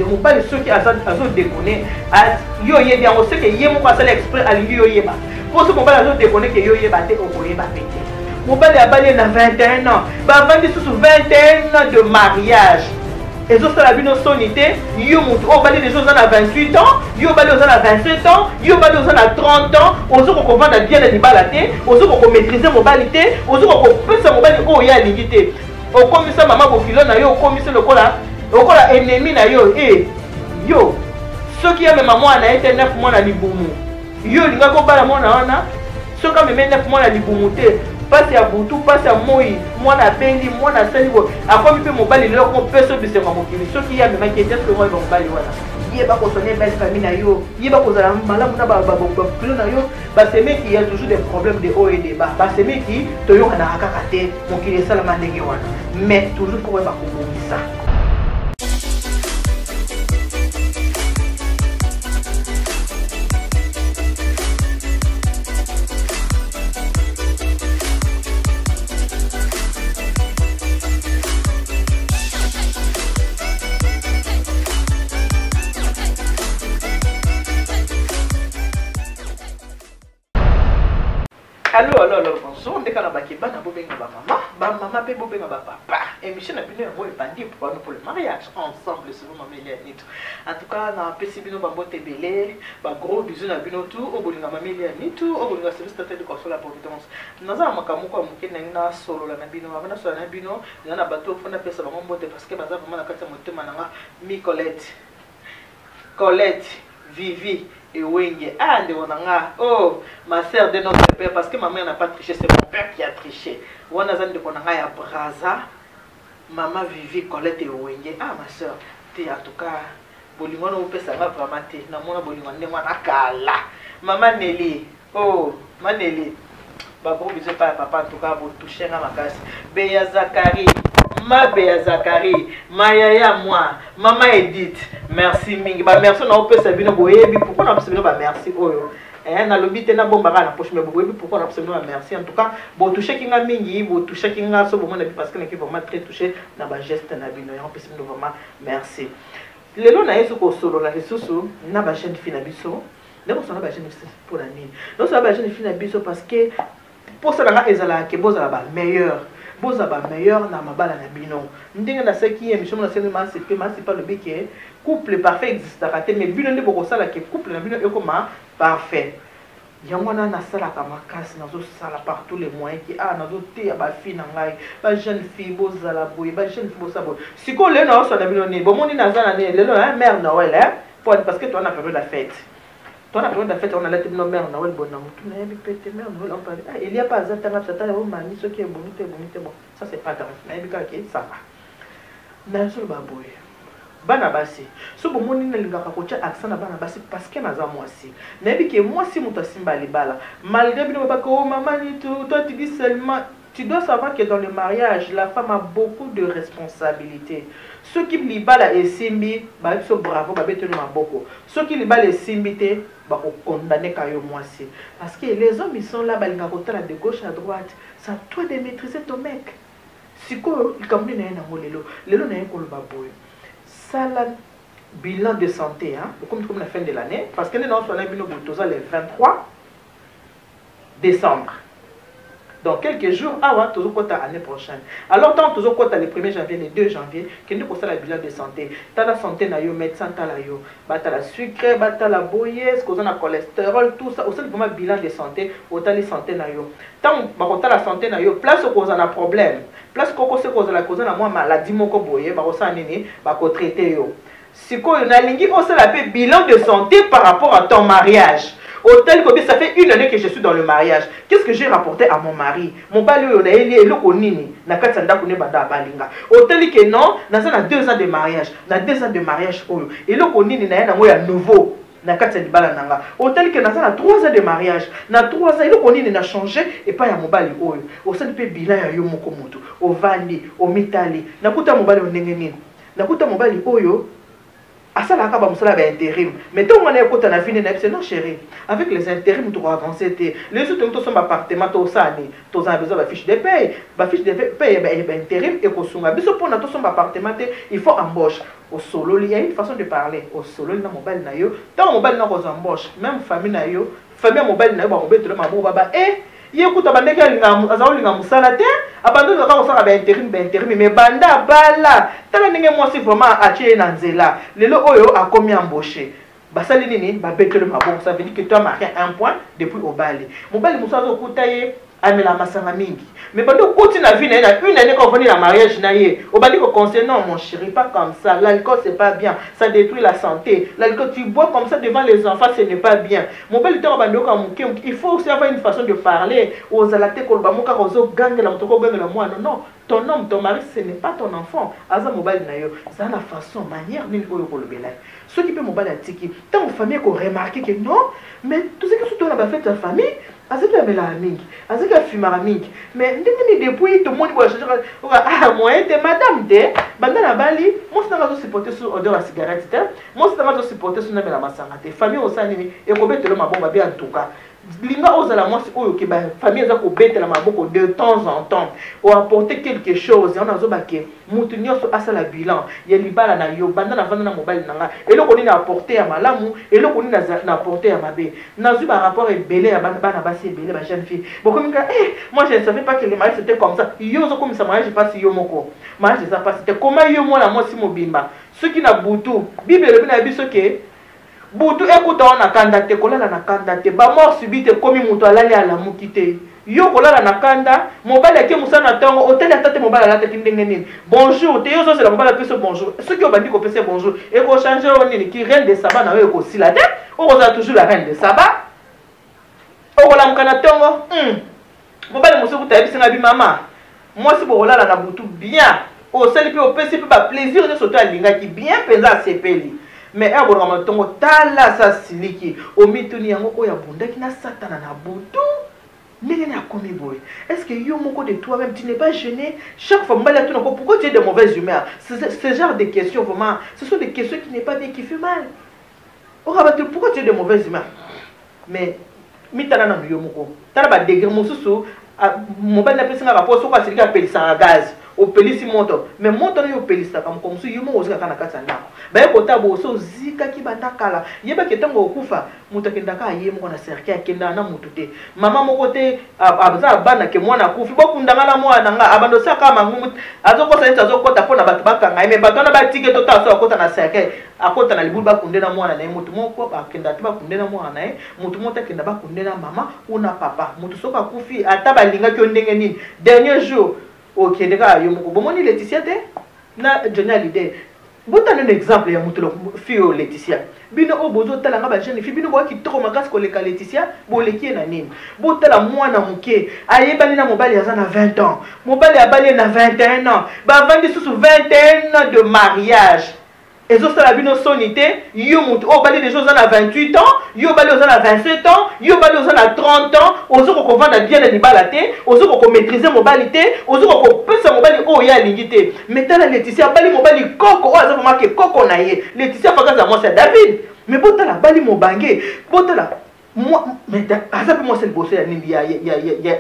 Mobali soki azodekone, yo oyebi yango, soki ye moko asali exprès alingi yo oyeba. Mpo soki mobali azodekone ke yo oyeba te, okoyeba mpe te. Mobali abali ye na 21 ans, bavandi susu 21 ans de mariage, ezosala bino soni te? Yo motu oyo obali deja oza na 28 ans, yo obali oza na 27 ans, yo obali oza na 30 ans, ozokoka kovanda bien na libala te, ozokoka komaîtrise mobali te, ozokoka kopesa mobali oyo ye alingi te. Okomisa mama bokilo na yo, okomisa lokola ennemi na yo. E yo soki amema mwana na ye te 9 mois na libumu, yo olingaki obala mwana wana? Soki ameme 9 mois na libumu te, mpasi ya butu, mpasi ya moi, mwana abeli, mwana asali boye, akomi mpe mobali lelo, akopesa bisengo ya mokili. Soki ye amemaki ete soki oyeba mobali wana, yeba kosoigner belle famille na yo, yeba kozala malamu na babokilo na yo. Basemeki ya toujours des problèmes de haut et de bas, basemeki toyokanaka kaka te, mokili esalama ndenge wana, mais toujours faut koyeba kobongisa. Allo, allo, allo, bonjour. Ndeka na baki bana bobenga ba mama, ba mama pe bobenga ba papa. Émission na bino yango ebandi pour nous pour le mariage ensemble sur maman Elia Nitu. En tout cas, na pesi bino ba mbote ebele, ba gros bisous na bino tout, o bolinga maman Elia Nitu, o bolinga service tata de la providence. Naza na makambo moko ya moke ndenge na solola na bino, avant na solola na bino, na na bato fo napesa bango mbote parce que baza vraiment na kati ya motema na nga. Mi Colette, Colette, Vivi Ewenge, ah ndeko na nga, oh ma sœur de notre père, parce que ma mère n'a pas triché, c'est mon père qui a triché. Wana aza ndeko na nga ya Braza, mama Vivi Colette Ewenge, ah ma sœur, te en tout cas bolingo wana opesa nga vraiment te, namona bolingo ndenge wana kala. Mama Nelly, oh ma Nelly, ba gros bisous epai ya papa, en tout cas botouche nga makasi. Beya Zakari, ma Beya Zakari, ma yaya moi, mama Edith, merci mingi. Ba merci na opesa bino, boyebi pourquoi na opesa bino ba merci oyo. Nalobi te nabombaka na poche, mais boyebi pourquoi na opesa bino ba merci. En tout cas botouchaki nga mingi, botouchaki nga so bomona bi, parce que naki vraiment très touché na ba geste na bino, yango opesi bino vraiment merci. Lelo naye so kosolola lisusu na ba jeune fille na biso. Ndeko, ba jeune fille mpona nini nosala ba jeune fille na biso? Parce que mposa na nga ezalaka ke bozala ba meilleur, bozala ba meilleur na mabala na bino. Ndenge nasalaki émission mo nasali Masipe, Masipe alobi ke couple parfait existaka te, mais bino nde bokosala ke couple na bino ekoma parfait. Yango wana nasalaka makasi, nazosala par tous les moyens ke ah nazoteya bafille na ngai, ba jeune fille bozala boye, ba jeune fille bosala boye. Sikoyo lelo naosala na bino nini? Bomoni naza na nini lelo? Mère Noël, hein? Parce que toa na période ya fête, toa na période ya fête, wana nalati bino mère Noël boye na motu. Nayebi pe te mère Noël ampali, ah Elia mpe aza tanga bisa tala omami soki ebongi te, ebongi te. Bon, ça c'est pas grave, nayebi kaka ke ça va. Nazoloba boye, bana basi, so bomoni nalingaka kotia accent na bana basi parce que naza mwasi, nayebi ke mwasi moto asimba libala. Malgré bino babaka: "Oh mama Nitu, toi tu dis seulement." Tu dois savoir que dans le mariage, la femme a beaucoup de responsabilités. Soki libala esimbi, bayebi so bravo, babeteli maboko. Soki libala esimbi te, bakokondane ka yo mwasi, parce que les hommes, ils sont là, balingaka kotala de gauche à droite. C'est à toi de maîtriser ton mec. Sikoyo likambo nini naye nango lelo? Lelo naye koloba boye: sala bilan de santé, hein? Okomi komi na fin de l'année, parce que nde naoswana bino boye, toza le 23 décembre. Dans quelques jours awa tozokota année prochaine. Alors tant tozokota le 1er janvier, le 2 janvier, kende kosala bilan de santé. Tala santé na yo, médecin tala yo, batala sucre, batala boye, est-ce que oza na cholestérol, tout ça. Osali vraiment bilan de santé, otali santé na yo. Ntango bakotala santé na yo, place okozala na problème, place koko soki kozala koza na mwa maladie moko boye, bakosala nini? Bakotraite yo. Sikoyo nalingi osala mpe bilan de santé par rapport à ton mariage. Otali kobi: ça fait une année que je suis dans le mariage, qu'est-ce que j'ai rapporté à mon mari? Mobali oyo nayeli eloko nini na kati ya ndako ne banda abalinga? Otali ke non, naza na 2 ans de mariage, na 2 ans de mariage oyo, eloko nini naye nango ya nouveau na kati ya libala na nga? Otali ke naza na 3 ans de mariage, na 3 ans eloko nini na change epai ya mobali oyo? Osali mpe bilan ya yo moko moto, ovandi, omitali: nakuta mobali oyo ndenge nini? Nakuta mobali oyo asalaka bamosala ya baintérim, mais ntongo wana ekota na vie, na biso: "Non chéri, avec les intérim tokoavance te. Leso tongi tosomba appartement, tosala nini? Toza na besoin bafiche de paye. Bafiche de paye ya baintérim ekosunga biso mpona tosomba appartement te. Il faut embauche." Osololi, ya une façon de parler, osololi na mobali na yo. Ntango mobali na kozwa embauche, même famille na yo, famille ya mobali na yo bakobetela maboko, baba e ye kuta bandeki aza kolinga mosala te, abandi kaka kosala bainterim bainterim, mais banda abala, tala ndenge mwasi vraiment atie ye na nzela, lelo oyo akomi embauche. Basali nini? Babeteli maboko. Ça veut dire que tu as marqué un point depuis obali. Mobali mosusu azokuta ye amela masanga mingi, mais bandi okoti na vie na ye na une année, quand ovandi na mariage na ye, obandi koconseiller: non mon chéri, pas comme ça, l'alcool c'est pas bien, ça détruit la santé, l'alcool, tu bois comme ça devant les enfants, ce n'est pas bien. Mobali ntango bandi oyoka moke, il faut aussi avoir une façon de parler. Ozala te koloba mo kaka ozogangela moto, okogangela mwana. Non, ton homme, ton mari, ce n'est pas ton enfant, aza mobali na yo. Zala na façon, manière nini oyo kolobela ye. Soki mpe mobali atiki, ntango famille ekoremarquer ke non, mais tozalaki surtout na bafête ya famille, azalaki amelaka mingi, azalaki afumaka mingi, mais ndenge nini depuis tomoni boye? Ah, moyen te, madame te, banda na bali, mwasi nanga azosupporte su odeur ya cigarette te, mwasi nanga azosupporte su namela masanga te. Famille osala nini? Ekobetela maboko, babi en tout cas linga ozala mwasi oyo ke bafamille eza kobetela maboko de temps en temps, oapporte quelque chose. Yango nazobake motu nyonso asala bilan ya libala na yo: banda navanda na mobali na nga, eloko nini apporte ya malamu, eloko nini na apporte ya mabe? Nazwi barapport ebele ya bana basi ebele, bajeune fille bokomi kaka: eh, moi je ne savais pas que le mariage c'était comme ça. Yo ozokomisa mariage mpasi yo moko. Mariage eza mpasi te. Koma yo mwana mwasi mobimba, soki na butu, Bible elobi na biso ke butu ekuta wana na kanda te, kolala na kanda te. Bamort subite ekomi, moto alali, alamuki te. Yo kolala na kanda, mobali ake mosala na ntongo, otali ata te mobali alataki ndenge nini, bonjour te. Yo ozozela mobali apesa bonjour. Soki obandi kopesa bonjour, ekochange oyo nini? Ki reine de Saba na yo ekosila te, okozala toujours la reine de Saba. Okolamuka na ntongo, mobali mosusu kuta ayebisinga bi: mama mwasi, bokolala na butu bien, osali mpe opesi mpe baplaisir nyonso to alingaki bien mpenza, asepeli. Mais ere bolongama ntongo, tala sa siliki, omituni yango oyo abundaki na Satana na butu, ndenge nini akomi boye? Est ce que yo moko de toi même tu n'es pas gêné? Chaque fois mobali atunako: pourquoi tu es de mauvaise humeur? Ce genre de questions, vraiment, ce sont des questions qui n'est pas bien, qui fait mal. Oka bato: pourquoi tu es de mauvaise humeur? Mais mitala nanu yo moko, tala badegré mosusu. Mobali napesanga rapport, soki asiliki apelisaka gaz, opelisi moto, mais moto nayo opelisaka, moko mosusu yo moko ozikaka na kati ya ndako. Baye kota boso ozikaki banda kala. Yebaki ntango okufa, moto akendaka aye moko na cercueil, akendaka na motu te. Mama moko te aza bana ke mwana akufi, bokundanga na mwana nga, abanda osaka mangungu, azokosa neti azokɔta mpo na bato bakanga ye. Me bato wana batike to tala so akɔta na cercueil, akɔta na libulu, bakunde na mwana na ye. Motu moko akenda te bakunde na mwana na ye, motu moko te akenda bakunde na mama ou na papa. Motu soki akufi, ata balingaki yo ndenge nini, dernier jour okende kaka yo moko. Bomoni Laetitia te na Johnny Hallyday? Botala nano exemple ya moto, fille oyo Laetitia. Bino oyo bozotala nga, bajeune fille, bino boya kitoko makasi koleka Laetitia, boleki ye na nini? Botala mwana moke ayebani na mobali aza na 20 ans, mobali abali ye na 21 ans, bavandi susu 21 ans de mariage. Ezosala bino soni te? Yo motu oyo obali deja oza na 28 ans, yo obali oza na 27 ans, yo obali oza na 30 ans, ozokoka kovanda bien na libala te, ozokoka komaîtrise mobali te, ozokoka kopesa mobali oyo ye alingi te. Mais tala Laetitia, abali mobali koko oyo aza vraiment ke koko na ye. Laetitia faka aza mwasi ya David, mais botala, abali mobange. Botala, aza mpe mwasi liboso ya nini ya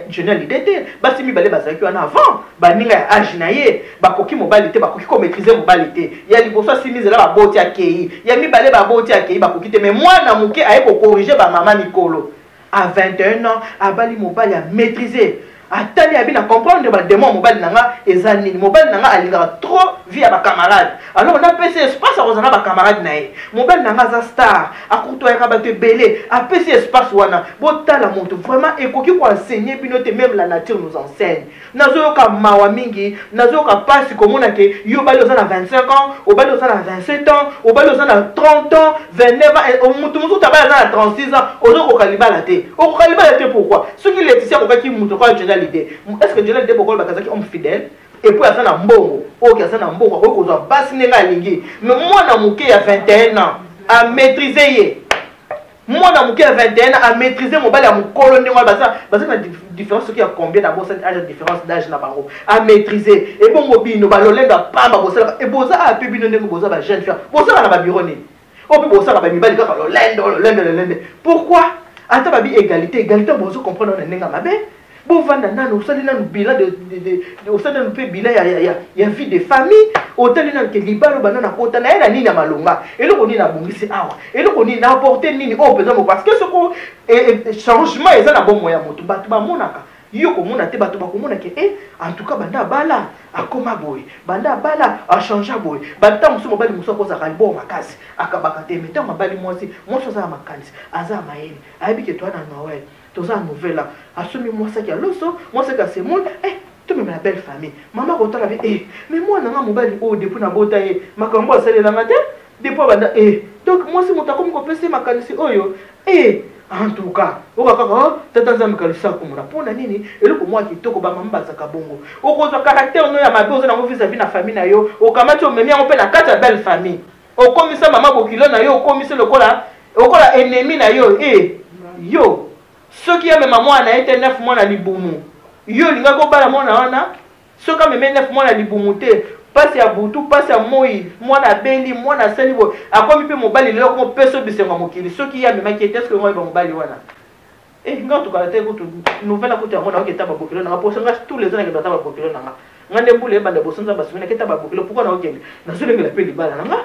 Johnny Hallyday te. Basi mibale bazalaki wana avant, baninga ya age na ye, bakoki mobali te, bakoki komaîtrise mobali te. Ya liboso asimi nzela, baboti, akei. Ya mibale baboti, akei, bakoki te. Mais mwana moke aye kocorriger bamama mikolo. À 21 ans abali mobali amaîtrise. Atali, abi na comprendre badémon mobali na nga eza nini. Mobali na nga alingaka trop vie ya bacamarade, alors napesi espace akozala na bacamarade na ye. Mobali na nga aza star, akotoyaka bato ebele, apesi espace wana. Botala moto vraiment ekoki koenseigner bino te, même la nature nous enseigne. Nazoyoka mawa mingi, nazoyoka mpasi komona ke yo obali oza na 25 ans, obali oza na 27 ans, obali oza na 30 ans, 29 ans, motu mosusu tabali aza na 36 ans, ozokoka libala te. Okoka libala te pourquoi? Soki Laetitia akokaki moto okoka Johnny Hallyday, est ce que Johnny Hallyday bokolo bakazaki homme fidèle et puis aza na mbongo? Oyo aza na mbongo, akoki kozwa basi ndenge alingi. Mais mwana moke ya 21 ans amaîtrise ye, mwana moke ya 21 ans amaîtrise mobali ya mokolo ndenge wana, baza na différence soki ya combien na bosani âge ya différence d'âge na bango, amaîtrise. Ebongo bino balolendo ya pamba bosalaka, eboza ape bino ndenge boza bajeune fille, bosala na babiro nini oyo mpe bosalaka bamibali kaka lolendo, lolendo, lolendo? Pourquoi? Ata babi égalité, égalité, bozo comprendre na ndenge ya mabe. Bovanda nanu, osali nanu bilan de osali nanu mpe bilan ya vie de famille, otali nanu ke libala oyo banda nakota naye na nini ya malonga, eloko nini nabongisi awa, eloko nini na apporte nini oyo mpenza mo, parce que soko changement eza na bomoi ya moto, bato bamonaka yo komona te, bato bakomona ke en tout cas banda abala akoma boye, banda abala achangea boye. Banta mosusu mobali mosusu akozalaka liboko makasi, akabaka te, mais ntango abali mwasi, mwasi aza na makanisi, aza ya mayele, ayebi ke toa na Noël, toza na nouvel an, asomi mwasaki ya loso, mwasaki ya semoule, tomema na belle famille. Mama kotala be, mais mwana nga mobali oyo depuis nabota ye makambo asalelanga te depuis abanda, donc mwasi moto akomi kopesa ye makanisi oyo, en tout cas oka kaka, oh, tata Nzambe kalisa komona mpona nini eloko mwa kitoko. Bamama bazaka bongo, okozwa caractère no ya mabe oza nango vis-à-vis na famille na yo, okamati omemi yango mpe na kati ya belle famille, okomisa mama bokilo na yo, okomisa lokola ennemi na yo. Yo soki amema mwana na ye te 9 mois na libumu, yo olingaki obala mwana wana? Soki ameme 9 mois na libumu te, mpasi ya butu, mpasi ya moi, mwana abeli, mwana asali boye, akomi mpe mobali lelo, akomi bisengo ya mokili, soki ye amemaki ye te, eske ngo oyeba mobali wana? Nga tokala te kutu nouvelle akutu yango, naoki eta babokilo nanga, poso nga tous les ans nakenda ata babokilo nanga. Nga nde mbula ebanda boso, Nzambe asungi, naketa babokilo. Pourquoi naokende? Nazolengela mpe libala nanga,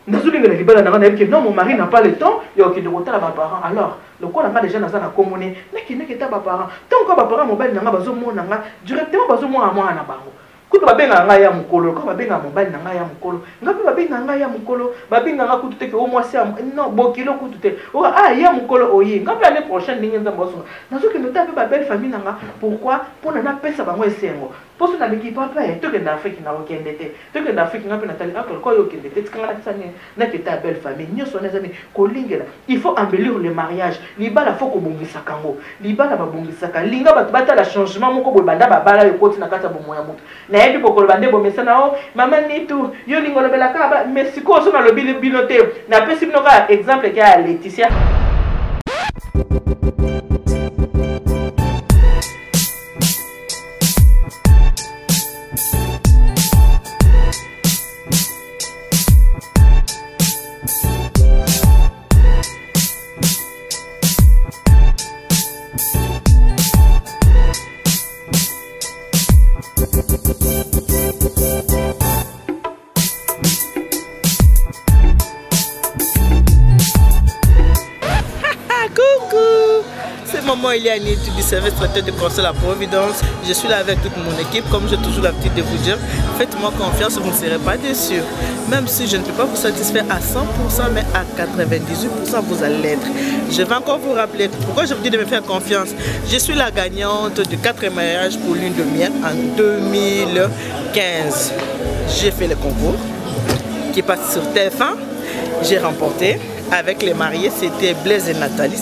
nazolengela libala nanga. Nayebi ke non, mon mari n'a pas le temps ya okende kotala baparent. Alors lokola nga déjà naza na komone, nakendaki eta baparent. Ntango ka baparent mobali nanga bazomona nga directement, bazomona mwana na bango. Kutu babengaka ngai ya mokolo, lokola babengaka mobali na ngai ya mokolo, nga mpe babengaka ngai ya mokolo. Babengaka kutu te ke o mwasi ya non, bokilo kutu te, oka ah ya mokolo oye. Nga mpe année prochaine, ndenge Nzambe asunga, nazokende ota mpe babelle famille na nga. Pourquoi? Mpona napesa bango esengo. Mposo naleki papa ye, tokende Afrique, nakokende te, tokende Afrique. Nga mpe natali aka lokola yo okende te, tikanga nakisa nini, naketa ya belle famille. Nyonso wana eza nini? Kolingela. Il faut embellir le mariage. Libala faut kobongisaka yango, libala babongisaka. Linga bato batala changement moko boye banda babala yo ekoti na kati ya bomoi ya moto. Nayebi bokoloba nde bomesana o mama Nitu, yo linga olobelaka ba, mais sikoyo so nalobi bino te, napesi bino kaka exemple ke ya Laetitia. Coucou, c'est maman Eliane du service traiteur de conseil à la Providence. Je suis là avec toute mon équipe, comme j'ai toujours l'habitude de vous dire. Faites-moi confiance, vous ne serez pas déçus. Même si je ne peux pas vous satisfaire à 100%, mais à 98%, vous allez l'être. Je vais encore vous rappeler pourquoi je vous dis de me faire confiance. Je suis la gagnante de 4 mariages pour lune de miel en 2015. J'ai fait le concours qui passe sur TF1. J'ai remporté avec les mariés, c'était Blaise et Nathalie.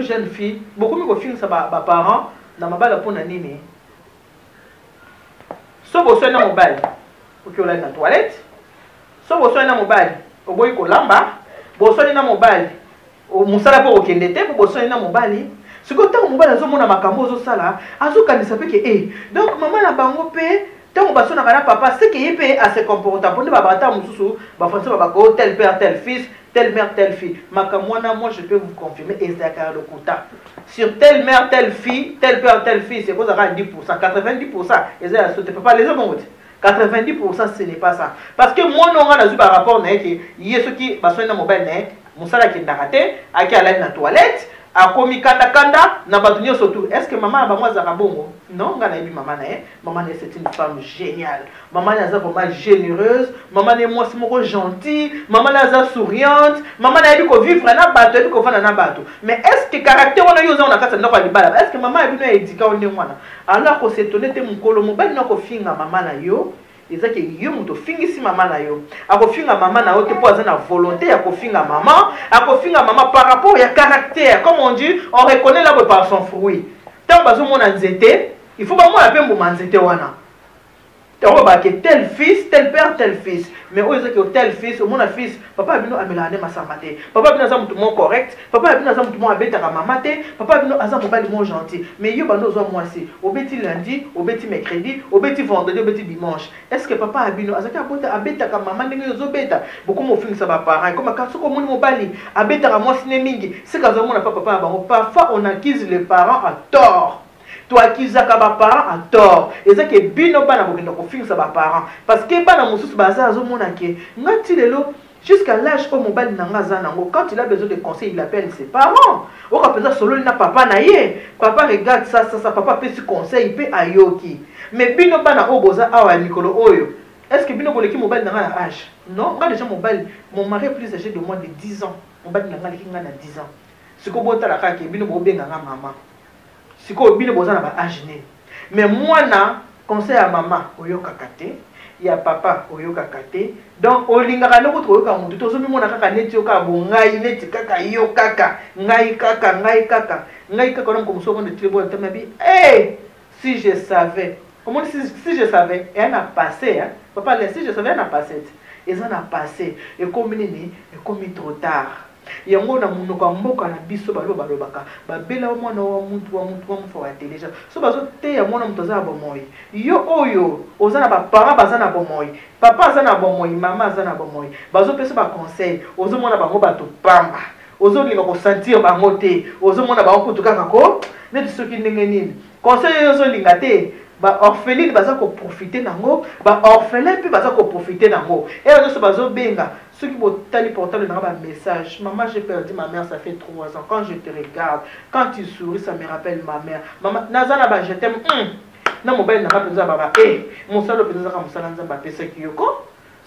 jeune fille, bokomi kofingisa ba, ba parents na mabala mpo na nini? So boswani na mobali, oki olali na toilette. So boswani na mobali, oboyi kolamba. Boswani na mobali, mosala mpe okokende te mpo boswani na mobali. Sikoyo ntango mobali azomona makambo ozosala, azokanisa mpe ke e donc mama na bango mpe ntango basonaka na papa, seke ye mpe ase comporta mpo nde babata mosusu bafrançais babaka o tel père tel fils, telle mère telle fille. Makambo wana, moi je peux vous confirmer, ezalaka ya lokuta. Sur telle mère telle fille, tel père tel fils, ekozalaka 10, 90 eza ya sote. Papa leza bongo te, 90 ce n'est pas ça, parce que mwana onga nazwi barapport na ye ke ye soki baswani na mobali na ye, mosala akendaka te, ake alali na toilette, akomi kandakanda na bato nyonso tu. Est ce que mama na bango azalaka bongo? Non, nga nayebi mama na ye. Mama na ye, c'est une femme géniale. Mama na ye aza vraiment généreuse. Mama na ye mwasi moko gentille. Mama na ye aza souriante. Mama na yebi kovivre na bato, ayebi kovanda na bato. Mais est ce que caractère wana yo oza na kati ya ndako ya libala, est ce que mama ya bino ya éduquer yo ndenge wana? Alors kos'étonner te mokolo mobali no akofinga mama na yo, eza ke yo moto ofingisi mama na yo. Akofinga mama na yo te mpo aza na volonté ya kofinga mama. Akofinga mama par rapport ya caractère. Comme on dit, on reconnaît l'arbre par son fruit. Ntango bazomona nzete, il faut bamona mpe mbuma nzete wana. Yango babake tel fils, tel père tel fils. Mais oyo ezaki tel fils, omona fils, papa ya bino amelaka nde masamba te, papa ya bino aza motu moko correct, papa ya bino aza motu moko abetaka mama te, papa ya bino aza mobali moko gentil. Mais yo bando ozwa mwasi, obeti lundi, obeti mercredi, obeti vendredi, obeti dimanche. Est ce que papa ya bino azalaki abota abetaka mama ndenge yo ozobeta? Bokoma ofingisa baparent. Ekoma kaka soki omoni mobali abetaka mwasi ne mingi, seka azomona pa papa ya bango. Parfois on accuse les parents à tort. Toaccusaka baparent à tort. Eza ke bino bana bokenda kofingisa baparent, parce que bana mosusu baza azomona ke nga ti lelo, jusqu'à l'âge oyo mobali na nga aza nango, quand il a besoin de conseil, il appelle ses parents. Oka mpenza sololi na papa na ye: "Papa, regarde ça, ça, ça." Papa apesi conseil mpe ayoki. Mais bino bana oyo boza awa ya mikolo oyo, est ce que bino boleki mobali na nga na âge? Non, nga déjà mobali, mon mari est plus âgé de moi de 10 ans. Mobali na nga aleki nga na 10 ans. Sikoyo botala kaka ke bino bobenga nga mama. Sikoyo bino boza na ba âge nini? Mais mwana, conseil ya mama oyokaka te, ya papa oyokaka te. Donc olingaka nde kutu koyoka motu te. Ozomimona kaka neti yo kaka bongai, neti kaka yo kaka, ngai kaka, ngai kaka, ngai kaka. Wana mokomosu okonde tile boya ntama bi hey, si je savais. Omoni, si je savais eya na passé, hein? Papa le si je savais eya na passé te, eza na passé. Ekomi nini? Ekomi trop tard. Yango na monoko ya mboka na biso baloba, balobaka babela mwana wa mutu wa mutu wa mufa wa teleja. So bazoteya mwana moto aza na bomoi. Yo oyo oza na baparent baza na bomoi, papa aza na bomoi, mama aza na bomoi, bazopesa baconseil, ozomona bango bato pamba, ozolinga kosentir bango te, ozomona bango kutu kaka ko neti soki ndenge nini. Conseil oyo ozolinga te, baorpheline baza koprofiter nango, baorphelin mpe baza koprofiter nango. Eyo nyonso bazobenga, soki botali portable nanga, bamessage: "Mama, j'ai perdu ma mère, ça fait 3 ans. Quand je te regarde, quand tu souris, ça me rappelle ma mère. Mama, naza na ba je t'aime na mobali nanga mpenza." Baba e mosala mpenza ezaka mosala Nzambe apesaki yo ko.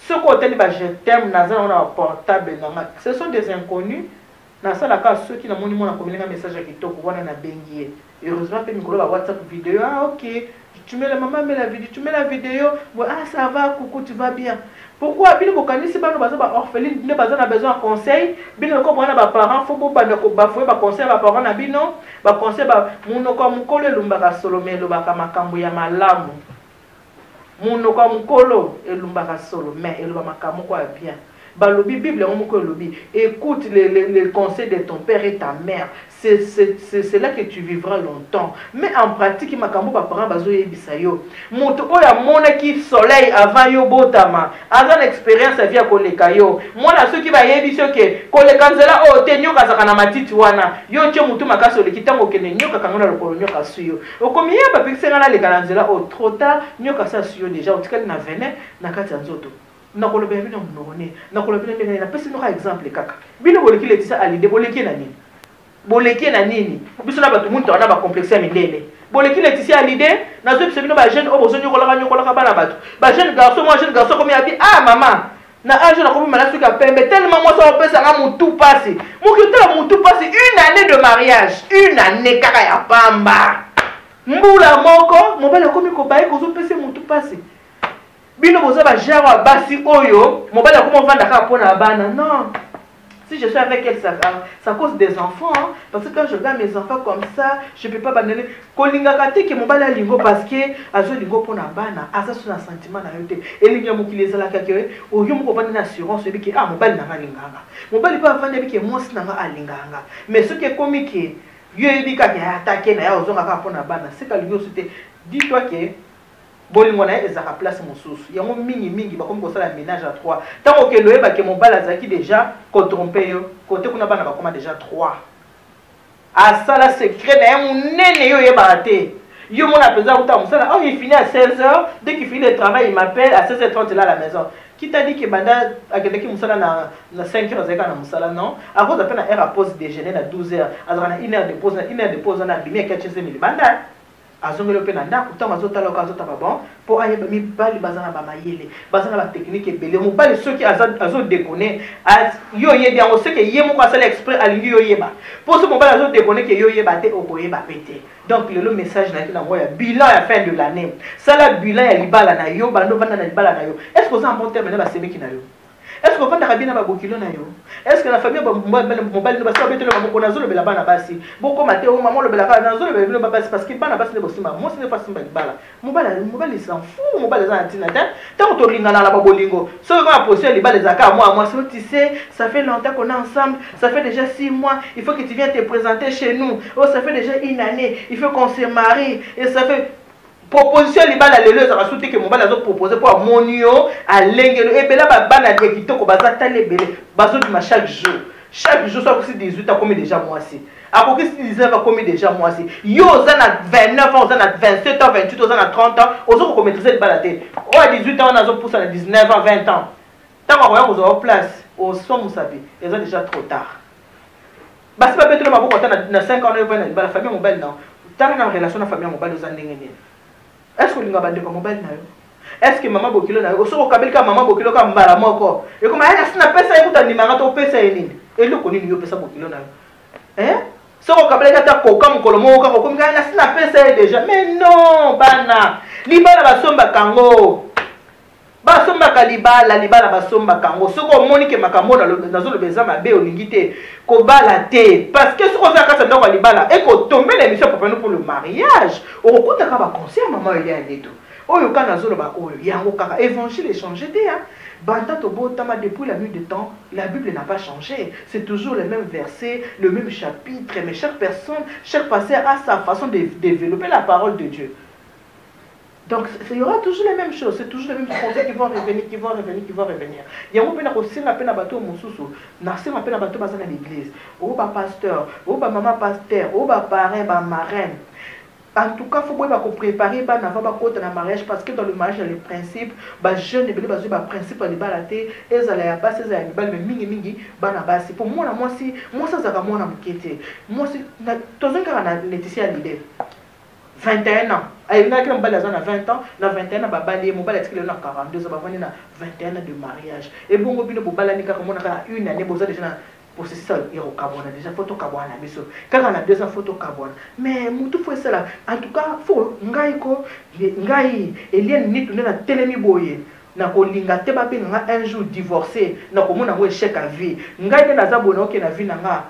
Soki otali ba je t'aime naza nango na baportable nanga, ce sont des inconnus. Nasalaka soki namoni mwana akomelinga message ya kitoko wana, nabengi ye. Heureusement mpe mikolo ba WhatsApp vidéo. "Ah ok, tu mets la maman, met la vidéo, tu mets la vidéo. Bon, ah ça va, coucou, tu vas bien?" Pourquoi bino bokanisi bano baza baorpheline nde baza na besoin ya conseil? Bino loko bwana baparent, faut bobanda kobafoye baconseil ya baparent na bino. Baconseil, monoko ya mokolo elumbaka solo, mais elobaka makambo ya malamu. Monoko ya mokolo elumbaka solo, mais eloba makambo moko ya bien. Balobi Bible yango moko elobi: "Écoute les conseils de ton père et ta mère, c'est là que tu vivras longtemps." Mais en pratique makambo baparent bazoyebisa yo, moto oyo amonaki soleil avant yo botama, aza na expérience ya vie ya koleka yo mwana. Soki bayebisi yo ke koleka nzela oyo te, nyoka azalaka na matiti wana, yo tie motu makasi, oleki. Ntango okende, nyoka kango na lokolo, nyoka asu yo. Okomi ye bapekisi nga naleka na nzela oyo. Trop tard, nyoka asi asu yo déjà, otikali na venin na kati ya nzoto. Nakolobela bino monoko nini? Nakolobela ndenge nini? Napesi bino ka exemple kaka. Bino boleki Laetitia Hallyday, boleki na nini? Boleki na nini? Biso na bato muntu wana bacomplexe ya mindele, boleki Laetitia Hallyday? Nazoyebisa bino, bajeune oyo bozonyokolaka nyokolaka bana bato, bajeune garçon. Mwa jeune garçon komi abi: "Ah mama, na âge nakomi mana suki ya pembe tellement mwasi akopesanga motu pasi." Moki otala motu pasi, une année de mariage, une année kaka ya pamba, mbula moko, mobali akomi kobaye kozopesa motu pasi. Bino boza bagenre ya basi oyo mobali akoma ovanda kaka mpo na bana. Non, Si je suis avec elle, ça, ça cause des enfants, hein? Parce que quand je regarde mes enfants comme ça, je peux pas abandonner. Kolingaka te ke mobali alingo parce que azolingo mpo na bana, aza so na sentiment na yo te. Elingi ya mokili ezalaka ke oyo moko ovandi na assurance, oyebi ke ah, mobali na nga alinganga, mobali mpe avandi ayebi ke mwasi na nga alinganga. Mais soki ekomi ke yo oyebi kaka atake na ye, ozonga kaka mpo na bana, seka alingi osu te, dis-toi ke bolingo na ye ezalaka place mosusu. Yango mingimingi bakomi kosala ménage à trois. Ntango okende, oyebake mobali azalaki déjà kotromper yo kote kuna, bana bakoma déjà trois, asala secret na ye monene, yo oyebaka te. Yo mona mpenza akuta mosala, oh, il finit à 16 heures, dès qu'il finit le travail, il m'appelle à 16h30 là à la maison. Qui t'a dit que banda akendaki mosala na 5 heures azalaki na mosala? Non, akoza mpe na heure ya pause déjeuner na 12 heures, azalaka na une heure de pause. Na une heure de pause wana, abimi, akati ezemi libanda, azongeli mpe na ndako. Ntango azotala oka azotaba bon mpo ayeba, mibali baza na bamayele, baza na batechnique ebele. Mobali soki azodéconner, yo oyebi yango. Soki ye moko asali exprès, alingi yo oyeba, mpo soki mobali azodéconner ke yo oyeba te, okoyeba mpe te. Donc lelo message nayaki nango ya bilan ya fin de l'année: sala bilan ya libala na yo. Bando ovanda na libala na yo, est ce que oza en bon terme na basemeki na yo? Est ce que ovandaka bien na babokilo na yo? Est ce que na famille mobali no basi babetelo maboko? Nazolobela bana basi, bokóma te o mama olobelaka. Nazolobela bino babasi, parce que bana basi nde bosimba, mwasi nde fasimba libala. Mobali, mobali s'en fout, mobali aza na ntina te. Ntango tolingana na babolingo, soki kaka position ya libala ezalaka mwa mwasi: oh, tu sais, ça fait longtemps qu'on est ensemble, ça fait déjà 6 mois, il faut que tu viennes te présenter chez nous. Oh, ça fait déjà une année, il faut qu'on se marie. Et ça fait proposition ya libala. Lelo ezalaka su te ke mobali azopropose mpo amoni yo alengeli. Ebele babana ya kitoko baza, tala ebele bazobima chaque jour, chaque jour. So akoki 18, akomi déjà mwasi, akoki 19, akomi déjà mwasi. Yo oza na 29 ans, oza na 27 ans, 28, oza na 30 ans, oza kokomaîtrise libala te. Oyo ya 18 ans wana azopusa na 19 ans, 20 ans. Ntango akoya kozwa place osomusa mpe eza déjà trop tard. Basi babetela maboko ata na 5 ans oyo na libala. Famille mobali na tala na relation na famille ya mobali oza ndenge nini? Est ce que olinga bandeko ya mobali na yo? Est ce que mama bokilo na yo, soki okabeli kaka mama bokilo kaka mbala moko, ekoma ya nasi napesa ye kuta ndimanga to opesa ye nini? Eloko nini yo opesa bokilo na yo? Soki okabelaki ata koka mokolo moko kaka, okomi kaka nasi napesa ye déjà. Mais non, bana, libala basombaka yango, basombaka libala, libala basombaka yango. Soki omoni ke makambo nazoloba eza mabe, olingi te, kobala te. Parce que soki oza kati ya ndako ya libala, ekotombe na émission Préparons pour le mariage, okokutaka baconseil ya mama oyo ya neto oyo kaka nazoloba oyo yango kaka. Évangile echangé te, hein? Banda tobotama, depuis la nuit de temps, la Bible n'a pas changé. C'est toujours le même verset, le même chapitre, mais chaque personne, chaque pasteur a sa façon de développer la parole de Dieu. Donc il y aura toujours les mêmes choses, c'est toujours les mêmes conseils qui vont revenir, qui vont revenir, qui vont revenir. Yango mpe na kosenga mpe na bato mosusu, nasenga mpe na bato baza na l'église, oyo bapasteur, oyo bamama pasteur, oyo baparrain, bamarraine. En tout cas, faut boyeba kopréparer bana avant bakota na mariage, parce que dans le mariage, ya le principe, bajeune ebele bazwi baprincipe ya libala te, ezala ya basi, ezala ya mibali, mais mingimingi bana basi. Mpo mwana mwasi, mwasi azalaka mwana moke te. Mwasi tozongi kaka na Laetitia Hallyday, 21 ans ayengaki na mobali aza na 20 ans. Na 21 ans babali ye, mobali atikeli na 42 ans, bavandi na 21 ans de mariage. Ebongo bino bobalani kaka, mona kaka une année, boza déjà na processus ya kokabwana déjà. Faut tokabwana na biso kaka na 2 ans, faut tokabwana. Mais mutu faut esala, en tout cas faut ngai ko ngai Eliane Nitu nde natelemi boye, nakolinga te babenga nga un jour divorcé, nakomona yango échec à vie. Ngai nde naza boye, naoke na vie na nga,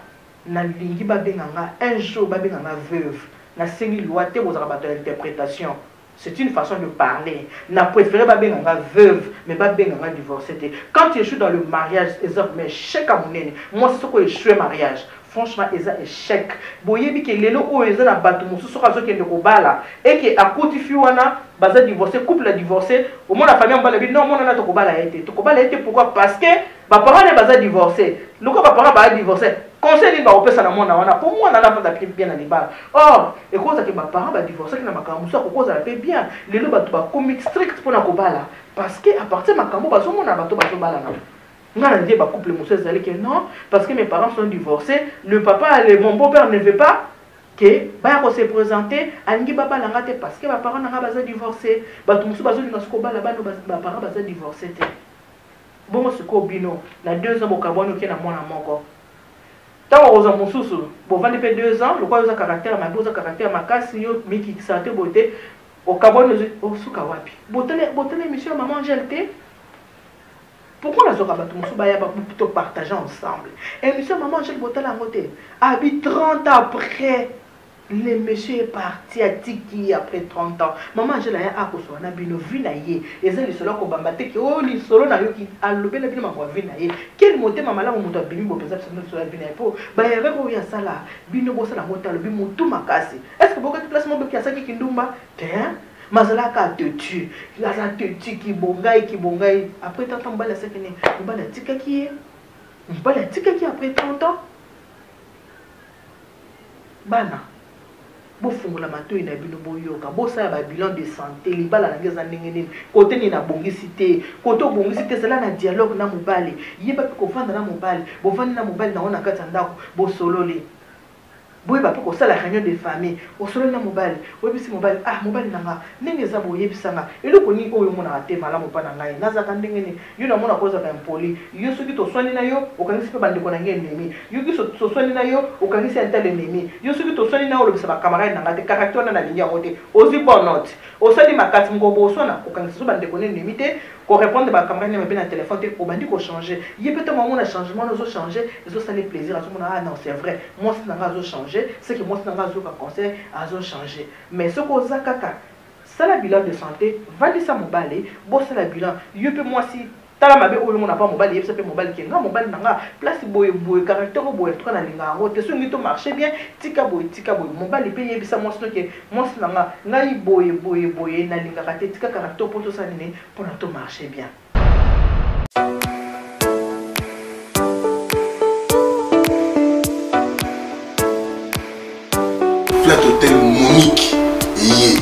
nalingi babenga nga un jour, babenga nga veuve. Nasengi loi te, bozalaka bato ya interprétation, c'est une façon de parler. Na préféré babenga nga veuve, mais babenga nga divorcé te. Quand tu échoues dans le mariage, eza mais échec ya monene. Mwasi soki oéchoué mariage, franchement eza échec. Boyebi ke lelo oyo eza na bato mosusu, soki azokende kobala eke akuti fi wana baza divorcé, couple ya divorcé, omona famille mobali bi non, monana tokobala ye te, tokobala ye te. Pourquoi? Parce que baparent ne baza divorcé. Lokola baparent baza divorcé, conseil nini bakopesa na mwana wana mpo mwana wana afanda bien na libala? Or ekozaki baparent badivorcaki na makambo mosusu, akokozala mpe bien. Lelo bato bakomi strict mpona kobala, parce que à partir makambo bazomona bato bazobala na nga na ndie bacouple mosusu ezali ke non, parce que mes parents sont divorcés, le papa, le, mon beau père ne veut pas ke baya kose présenter, alingi babala nga te parce que baparent na nga baza divorcé. Bato mosusu bazolinga soki kobala bano baparent baza divorcé te. Bongo sikoyo bino na 2 ans bokabwani, oke na mwana moko. Ntango okozwa mosusu, bovandi mpe 2 ans, lokola oza caractère mabe, oza caractère makasi, yo mikikisaka te boye te, okabwani, osuka wapi? Botala émission ya mama Angele te. Pourquoi nazwaka bato mosusu baya to partager ensemble émission maman Angèle botala yango te abi 30 ans après le monsieur est parti atiki après 30 ans maman Angèle aya akosola na bino vie na ye eza lisolo akobamba te ke oyo lisolo nayoki alobela bino makambo ya vie na ye quel motema malamu moto abimi bo mpenza biso lisolo ya vie na ye mpo baerreur oyo asala bino bosala yango te alobi motu makasi est ce que bokaki place moko asaki kindumba te mazalaka têtu aza têtu kibongai kibongai après 30 ans mobali asaki nini mobali atikaki ye mobali atikaki après 30 ans bana bofungola matoi na bino boyoka bosala ba bilan de santé libala na ngai eza ndenge nini kote nini nabongisi te kote obongisi te ezala na dialogue na mobali yeba mpe kovanda na mobali bovandi na mobali nango na kati ya ndako bosololi Boyeba pe kosala reunion de famille, osololi na mobali, oyebisi mobali, ah mobali na nga, ndenge eza boye yebisa nga, eloko nini oyo omonaka te malamu epa na ngai, nazalaka ndenge nini, yo namonaka ozalaka impoli, yo soki toswani na yo, okangisi pe ba ndeko na ngai ennemi, yo soki toswani na yo, okangisi un tel ennemi, yo soki toswani na yo olobisa ba camarades na ngai te, caractère wana nalingi yango te, ozui bonne note, osali makasi, mokolo bokoswana, kokangisa so ba ndeko na ennemi te, ko répondre ba camarades na mabe na téléphone te obandi ko changer ye pe ntango amona changement wana ozo changer ezosala ye plaisir azomona ah non c'est vrai mwasi na nga azo changer c'est que mwasi na nga azoyoka conseil azo changer mais soki oza kaka sala bilan de santé vandisa mobali bosala bilan yo mpe mwasi tala mabe oyo omona pa mobali yebisa mpe mobali ke nga mobali na nga place boye boye caractère oyo boye tuka nalinga yango te soki to marche bien tika boye tika boye mobali mpe yebisa mwasi no ke mwasi na nga ngai boye boye boye nalingaka te tika caractère mpo tosala nini mpona to marche bien. Flat Hotel Monique eye.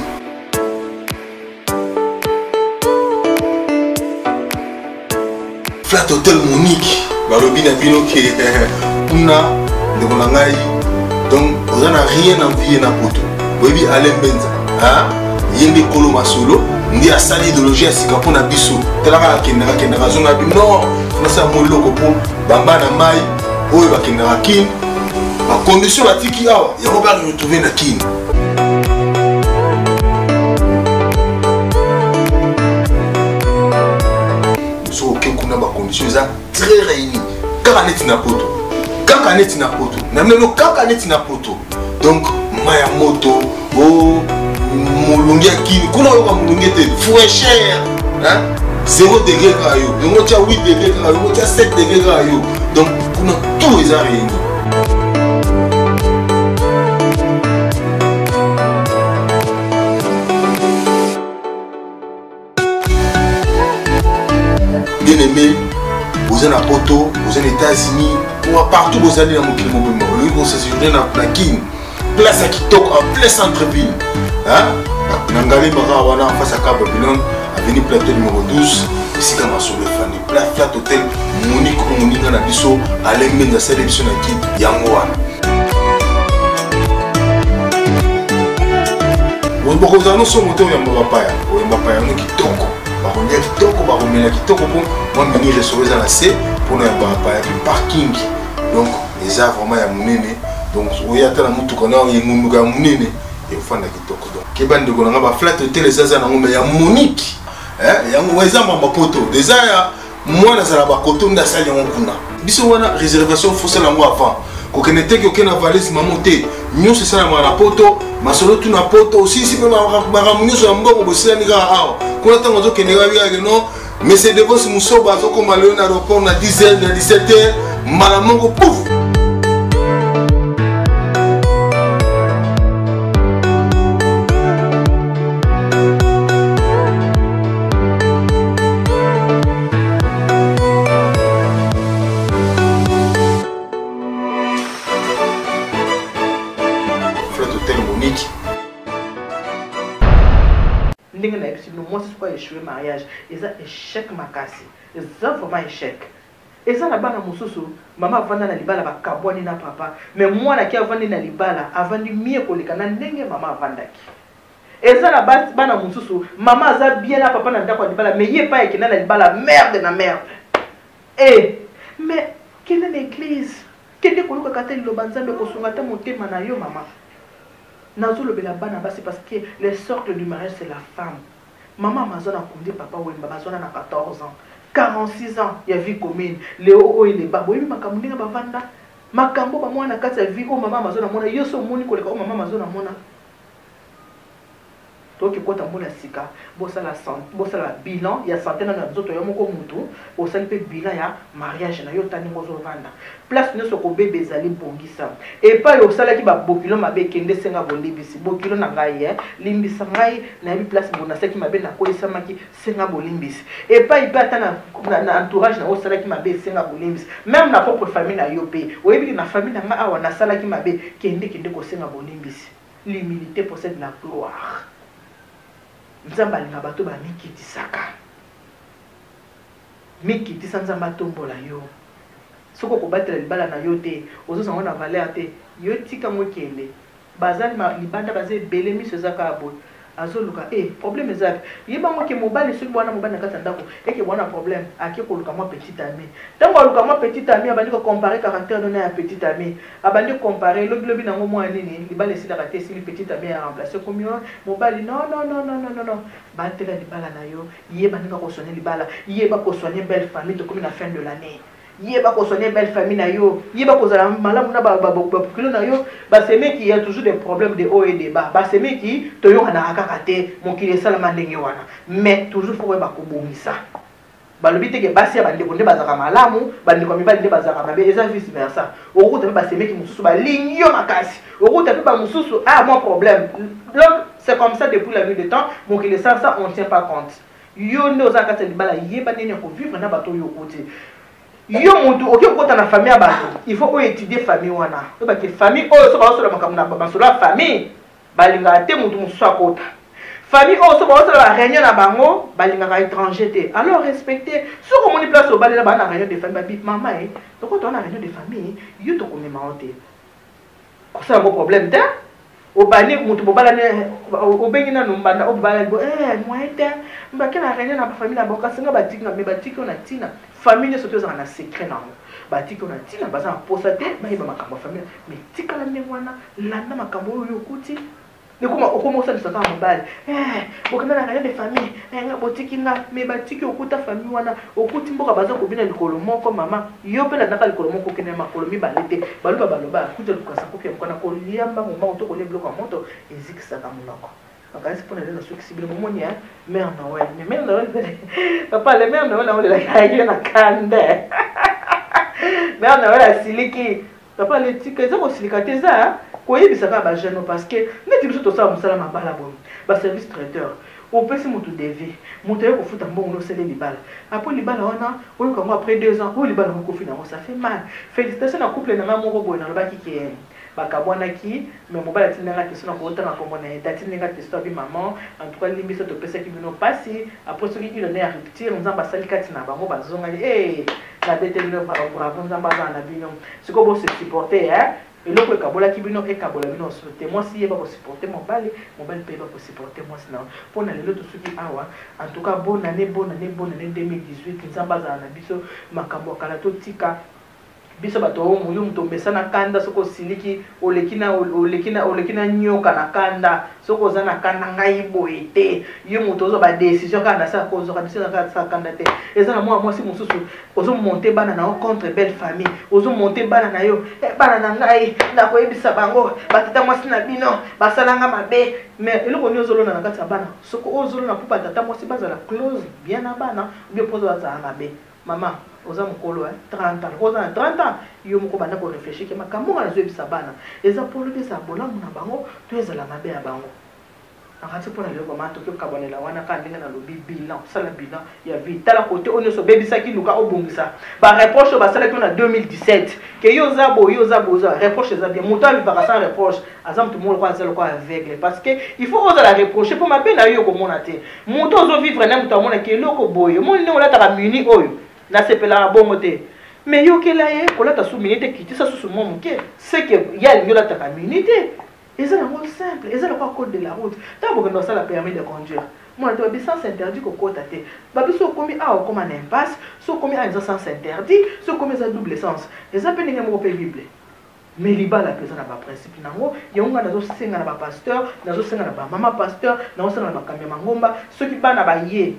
Flat Hotel Monique balobi na bino ke kuna ndeko na ngai donc oza na rien envie na poto oyebi Alain Mbenza ye nde kolo masolo nde asali idéologie ya sika mpo na biso tala kaka akendaka akendaka azonga bi non nasala mo eloko mpo bamba na mai oyo bakendaka kin bacondition batiki awa yango ba retrouve na kin soki oke kuna bacondition eza très réuni kaka neti na poto kaka neti na poto na mino kaka neti na poto donc mai ya moto o molunge ya kini kuna oyoka molunge te fraîcheur 0 degré kaka yo yango tia 8 degré kaka yo yango tia 7 degré kaka yo donc kuna tout eza réuni. Bien aimé, boza na poto, boza na États-Unis, pour partout bozali na mokili mobimba, olingi kosejourne na Kin, place ya kitoko en plein centre-ville, hein? Na Ngalema kaka wana en face ya Cap Babylone, avenue Plateau numéro 12, esika masolo efandi, Plat Flat Hotel Monique oyo moninga na biso Alain Mbenza asali biso na Kin, yango wana. Bokozala no somo te oyamba bapaya, oyamba bapaya yango kitoko, bakolia kitoko, bakomela kitoko, mpo mwa mini restaurant eza na se mpona ya bapaya, mpe parking donc eza vraiment ya monene, donc oya ata na motuka na engunduka ya monene ekofanda kitoko. Donc keba ndeko na nga, ba flat hotel eza za nango, mais ya Monique yango eza mamba poto eza ya mwana azala bakoto nde asali yango kuna. Biso wana réservation fosala yango avant kokende teke okende na valise mamo te, nyonso esalamaka na poto, masolo tu na poto osilisi mpe makambo nyonso ya mbongo bosilani kaka awa kuna. Ntango azokende babikake non, monsieur Devos Musoba azokoma lelo na aéroport na 10 h na 17 h mbala moko pouf. Flat Hotel Monique. Ndenge nayebisi bino, mwasi soki aéchoué mariage eza échec makasi, eza vraiment échec. Eza na bana mosusu mama avanda na libala bakabwani na papa, mais mwana ki avandi na libala avandi mie koleka na ndenge mama avandaki. Eza na bana mosusu mama aza bien na papa na ndako ya libala, mais ye epai akenda na libala merde na merde. Mais kende na église, kende koyokaka te liloba Nzambe kosunga ata motema na yo mama. Nazolobela bana basi parce que le socle du mariage c'est la femme. Mama Amazon akundi papa Wemba bazwana na 14 ans. 46 ans ya vie commune. Leo oyo eleba boyebi makambo ndenge bavanda, makambo bamona na kati ya vie oyo mama Amazon amona, yo so omoni koleka oyo mama Amazon amona. Toki kota mbula sika, bosala bosala bilan ya santé nano ya nzoto yo moko mutu, osali mpe bilan ya mariage na yo, ta ndenge ozovanda. Place nyonso kobeba ezali, bongisa. Epai osalaki babokilo mabe, kende senga bolimbisi. Bokilo na ngai, limbisa ngai, nayebi place bo nasalaki mabe, nakoyisamaki, senga bolimbisi. Epai mpe ata na entourage na yo osalaki mabe, senga bolimbisi. Même na propre famille na yo mpe oyebi na famille na ngai awa nasalaki mabe, kende kende kosenga bolimbisi. L'humilité possède la gloire. Nzambe alinga bato bamikitisaka. Mikitisa, Nzambe atombola yo. Soki okobatela libala na yo te, ozozango na valeur te, yo tika ngo ekende. Baza libanda, baza ebele, miso eza kaka boye, azoluka e problème eza. Yebango ke mobali, soki bwana mobali na kati ya ndako eke bwana problème, ake koluka mwa petit ami. Ntango aluka mwa petit ami, abandi kocomparer caractère no na ya petit ami, abandi kocomparer lobilobi nango mwa nini, libala esilaka te, esili, petit ami ya remplace komi mobali. Non, non, non, non, non, non, batela libala na yo. Yeba ndenge akosoigner libala, yeba kosoigner belle famille. Tokomi na fin de l'année, yeba kosoigner belle famille na yo, yeba kozala malamu na bapokilo na yo, basemeki. Ya toujours des problèmes de haut et de bas, basemeki toyokanaka kaka te, mokili esalama ndenge wana, mais toujours faut koyeba kobongisa. Balobi teke basi ya bandeko nde bazalaka malamu, bandeko ya mibali nde bazalaka mabe, eza vice versa. Okokuta mpe basemeki mosusu balingi yo makasi, okokuta mpe bamosusu ah mwa problème. Donc c'est comme ça depuis la nuit de temps, mokili esala ça, on tient pas compte. Yo nde oza kati ya libala, yeba ndenge ya kovivre na bato oyo okoti. Yo motu okoki kokota na famille ya bato, il faut oyo étudier famille wana, oyebake famille oyo so baosola makambo na masolo ya famille, balingaka te motu mosusu akota. Famille oyo so baosala baréunion na bango, balingaka étranger te. Alors respecte. Soki omoni place obalela baa na réunion de famille, babi mama e tokota wana réunion de famille, yo tokomema yo te, kosala yango problème te. Obani moto bobalani, obengi nanu mbanda oyo bobalani bo moyen te, bake na réunion na bafamille na bango, kasi nga batiki nga. Me batiki oyo na ntina famille nyonso te ozala na secret nango, batiki oyo na ntina baza na posa te bayeba makambo ya famille. Mais tikala ndenge wana, landa makambo oyo okuti. Ekoma okoma osalisa kaka mobali, bokenda na réunion de famille, nga botiki nga. Me batiki okuta famille wana, okuti mboka baza kobina likolo moko. Mama, yo mpe landaka likolo moko, okende na makolo mibale te. Baloba baloba kuta lukasa koki ya mokana kolia mbango mbango to kolia biloko ya moto ezikisaka monoko. Makanisi mpona lelo nasukisi bino. Bomoni ya mère Noël, mais mère Noël, papa le mère Noël aolelaka ye na kanda. Mère Noël asiliki, papa letika eza kosilika te, eza koyebisa kaka bajeune, parce que neti biso tosala mosala mabala boye, baservice traiteur, opesi motu devis, moto aye kofuta mbongo, nosele libala. Après libala wana, oyoka yango après 2 ans, oyo libala yango ekofi nango, ça fait mal. Félicitation na couple na ngai moko boye, nalobaki ke bakabwanaki, mais mobali atindanga question na kootanga nkombo na ye te, atindinga question abi: "Maman, en tout cas limbisa, topesaki bino mpasi." Après soki une année ya rupture, Nzambe asali kati na bango, bazongani. E nabete bino bravo, Nzambe azala na bino. Sikoyo bose supporter, eloko ekabolaki bino ekabola bino oso te. Mwasi yeba kosupporter mobali, mobali mpe yeba kosupporter mwasi na yo. Mpo na lelo tosuki awa. En tout cas, bonne année, bonne année, bonne année 2018. Nzambe azala na biso. Makambo ya kala totika. Biso bato oyo, yo moto omesana kanda, soki osiliki oleki na oleki na oleki na nyoka na kanda. Soki oza na kanda, ngai boye te. Yo moto ozwa badécision kaka na sala, kozwaka décision kaka sala kanda te. Eza na mwana mwasi mosusu ozomonter bana na yo contre belle famille, ozomonter bana na yo: "Bana na ngai, nakoyebisa bango batata mwasi na bino basalanga mabe." Mais eloko nini ozolona na kati ya bana? Soki ozolona mpo batata mwasi bazala close bien na bana, obie mpo bazala mabe. Mama oza mokolo, 30 ans, oza na 30 ans, yo moko banda koréfléchir ke makambo nga nazoyebisa bana eza mpo lobi ezala bolamu na bango to ezala mabe ya bango. Nakati mpona lelo mama, toki kokabwanela wana kaka ndenge nalobi. Bilan, sala bilan ya vie, tala kote oyo nyonso obebisaki, luka obongisa. Bareproche oyo basalaki yo na 2017 ke yo oza boye, yo oza boye, oza reproche, eza bien. Moto avivaka sans reproche aza moto moko lokola aza lokola aveugle, parce que il faut ozala reproche mpo mabe na yo okomona te. Moto ozovivre na moto amonaki eloko boye, omoni ndenge olataka mini oyo, nasepelaka bongo te, mais yokela ye kolata su mini te, kitisa susu mwa moke, seke ye alingi olataka mini te. Eza nango simple, eza lokola code de la route. Ntango bokende kosala permis de conduire, mwana te babi sens interdit kokota te. Babi so okomi awa, okóma na impasse, so okomi awa eza sens interdit, so okomi eza double sens. Eza mpe ndenge moko mpe bible, mais libala mpe eza na baprincipe nango. Yango ngai nazosenga na bapasteur, nazosenga na bamama pasteur, nazosenga na bakambi ya mangomba, soki bana baye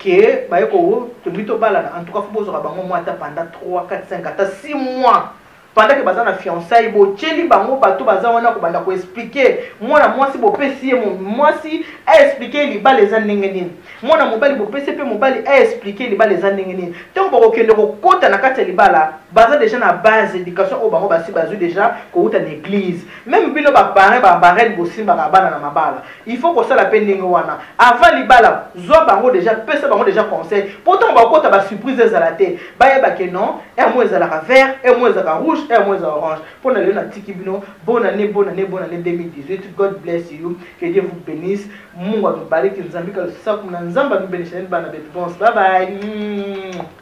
Ke baye ko tolingi tobalana, en tout cas faut bozwaka bango mwa ata pendant 3, 4, 5, ata 6 mois, pendant ke baza na fiançailles. Botieli bango bato baza wana kobanda koexpliquer mwana mwasi, bopesi ye mwasi aexpliquer libala eza ndenge nini, mwana mobali bopesi mpe mobali aexpliquer libala eza ndenge nini. Ntango bakokende kokɔta na kati ya libala, baza déjà na base éducation oyo bango basi bazwi déjà kowuta na église. Même bino baparrain, bamarraine, bosimbaka bana na mabala, il faut kosala mpe ndenge wana. Avant libala, zwa bango déjà, pesa bango déjà conseil, po ntango bakota, basurprise ezala te. Bayeba ke non, air mo ezalaka vert, air mo ezalaka rouge, air mo ezalaka orange. Mpo na lelo natiki bino. Bonne année, bonne année, bonne année 2018. God bless you, que Dieu vous bénisse. Mungu atubariki, Nzambe kalusaku na Nzambe atubenisha bana betu. Bons, bye bye.